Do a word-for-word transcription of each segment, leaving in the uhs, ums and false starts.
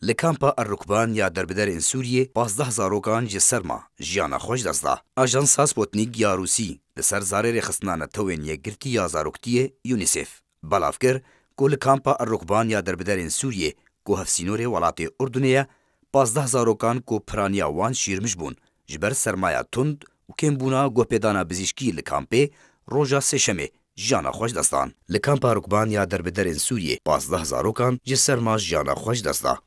Li kampa El-Rukban ya derbiderên Sûriyê pazdeh zarokan ji serma jiyana xwe ji dest da. Ajansa Sputnik ya Rûsî li ser zarê rêxistina Netewên Yekgirtî ya Zaroktiyê, UNICEF, belav kir ku li kampa El-Rukban ya derbiderên Sûriyê ku hevsînorê welatê Urdunê ye, pazdeh zarokan ku piraniya wan şîrmij bûn, ji ber sermaya tund û kêmbûna guhpêdana bizîşkî li kampê roja Sêşemê jiyana xwe ji dest dan. Li kampa Rukban ya derbiderên Sûriyê pazdeh zarokan ji serma jiyana xwe ji dest da.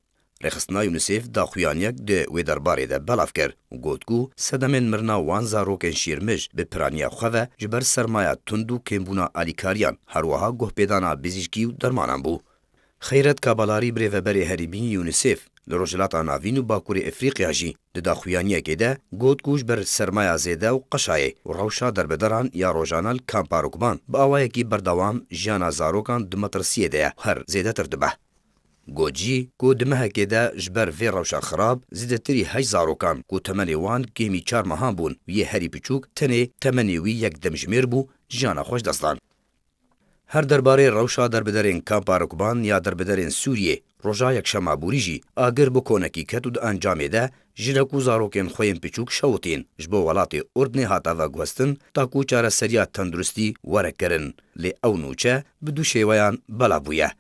Rêxistina UNICEF daxuyaniyek di wê derbarê de belav kir û got ku sedemên mirina wan zarokên şêrmij bi piraniya xwe ve ji ber sermaya tund û kêmbûna alîkariyan, her wiha guhpêdana bizîşkî û dermanan bû. Xeyret Kabalarî, birêveberê herêmî UNICEF li Rojhilata Navîn û Bakurê Efrîqya jî di daxuyaniyekê de got ku ji ber sermaya zêde û qeşayê û rewşa derbederan ya rojane li kampa Rukban bi awayekî berdewam jiyana zarokan di metirsiyê de ye û her zêdetir dibe. Got jî ku di mehekê de ji ber vê rewşa xirab zêdetirî heşt zarokan ku temenê wan kêmî çar mehan bûn û yê herî piçûk tenê temenê wî yek demjimêr bû, jiyana xwe ji dest dan. Her derbarê rewşa derbiderên kampa Rukban ya derbiderên Sûriyê, roja Yekşema borî jî agir bi konekî ket û di encamê de jinek û zarokên xwe yên piçûk şewitîn, ji bo welatê Urdnê hate veguhestin, ta ku çareseriya tenduristî were kirin. Lê ew nûçe bi du şêweyan belav bûye.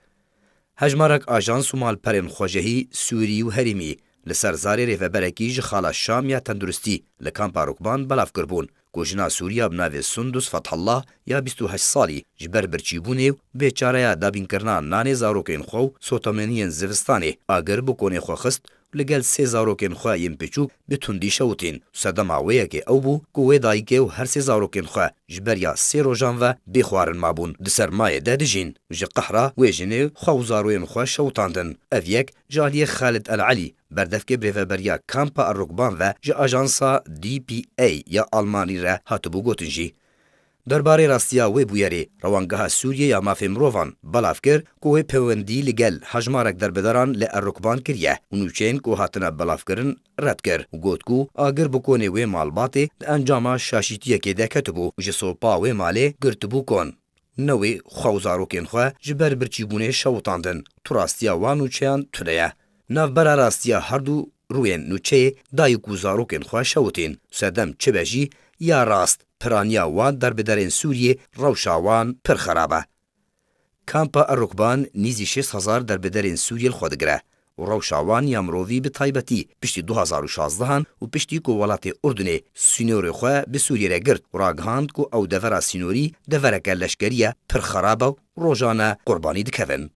Hejmarek ajans û malperên xwejehî Sûrî û herêmî li ser zarê rêveberekî ji xala Şam ya tenduristî li kampa Rukban belav kiribûn ku jina Sûrî ya bi navê Sundus Fethullah ya bîst û heşt salî ji ber birçîbûnê û bêçareya dabînkirina nanê zarokên xwe û sotemeniyên zivistanê agir bi konê xwe xist û li gel sê zarokên xwe yên piçûk bi tundî şewitîn. Sedema wê yekê ew bû ku wê dayikê û her sê zarokên xwe ji beriya sê rojan ve bê xwarin mabûn, di sermayê de dijîn. Ji qehra wê jinê xwe û zaroyên xwe şewitandin. Ev yek ji aliyê Xalid El Elî, berdevkê birêveberiya kampa El Rukban ve ji ajansa D P A ya Almanî re hatibû gotin jî. Derbarê rastiya wê bûyerê, Rewangeha Sûriyê ya Mafê Mirovan belav kir ku wê pêwendî li gel hejmarek derbideran li El Rukban kiriye û nûçeyên ku hatine belavkirin red kir û got ku agir bi konê wê malbatê di encama şaşîtiyekê de ketibû û ji sopa wê malê girtibû kon. Ne wê xwe û zarokên xwe ji ber birçîbûnê şewitandin. Tu rastiya wan nûçeyan tune ye. Navbera rastiya her du rûyên nûçeyê dayik û zarokên xwe şewitîn. Sedem çi be jî, ya rast, piraniya wan derbiderên Sûriyê rewşa wan pir xerab e. Kampa El Rukban nîzî şêst hezar derbiderên Sûriyê li xwe digire û rewşa wan ya mirovî bi taybetî piştî du hezar û şazdehan û piştî ku welatê Urdunê sînorê xwe bi Sûriyê re girt û ragihand ku ew devera sînorî devereke leşkerî ye pir xerab e û rojane qurbanî dikevin.